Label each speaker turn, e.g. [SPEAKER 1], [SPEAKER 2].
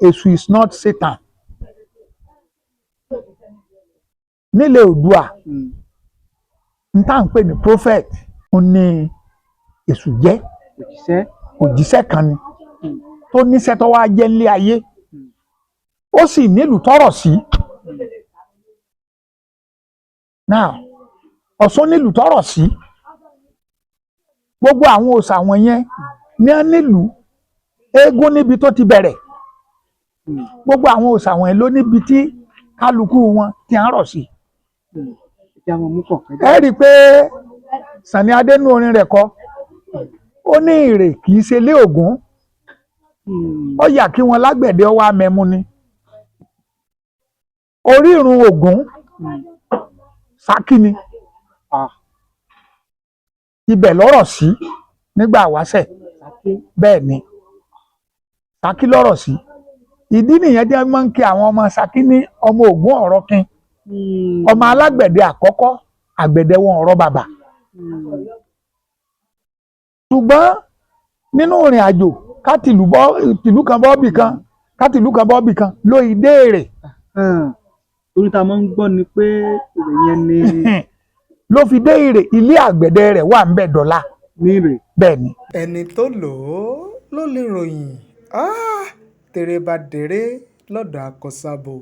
[SPEAKER 1] Èṣù is not Satan. Nílẹ̀ Oòduà, n tá à ń pè ní prophet ń ní Èṣù jẹ́.
[SPEAKER 2] Òjíṣẹ́.
[SPEAKER 1] Òjíṣẹ́ kan ni tó níṣẹ́ tó wá jẹ́ nílé ayé, ó sì nílùú tọrọ sí. Now, Ọ̀ṣun nílùú tọrọ sí. Gbogbo àwọn òòṣà wọ̀nyẹn ní á nílùú. Eégún níbi tó ti bẹ̀rẹ̀. Gbogbo àwọn òòṣà wọ̀nyẹn ló níbi tí kálukú wọn ti ń rọ̀ sí.
[SPEAKER 2] Ẹ jẹ́ àwọn mú kọ̀ọ̀kan.
[SPEAKER 1] Ẹ rí i pé Sànní Adé nú orin rẹ̀ kọ, ó ní ìrè kì í ṣe lé Ògún. Ó yà kí wọn lágbẹ̀dẹ ọwọ́ amẹ́mú ni orírun Ògún. Ṣakí ni. Ibẹ̀ lọ́rọ̀ sí nígbà wáṣẹ̀.
[SPEAKER 2] Ṣakí.
[SPEAKER 1] Bẹ́ẹ̀ ni, Ṣakí lọ́rọ̀ sí. Ìdí nìyẹn tí wọ́n máa ń kí àwọn ọmọ Ṣakí ní ọmọ Ògún ọ̀rọ̀kin, ọmọ alágbẹ̀dẹ àkọ́kọ́, àgbẹ̀dẹ wọn ọ̀rọ̀ bàbà. Ṣùgbọ́n nínú ìrìn àjò, ká tìlú bọ́ tìlú kan bọ́ bì kan, ká tìlú kan bọ́ bì kan ló ìdé èrè.
[SPEAKER 2] Torí tá a máa ń gbọ́ ni pé ìrè yẹn ni.
[SPEAKER 1] Ló fi dé Ìrè, ilé àgbẹ̀dẹ rẹ̀ wà ń bẹ̀ dọ́là.
[SPEAKER 2] Ní Ìrè.
[SPEAKER 1] Bẹ́ẹ̀ ni.
[SPEAKER 3] Ẹni tó lò ó ló lè ròyìn. Tèrè bá dèrè lọ́dọ̀ àkọsábò.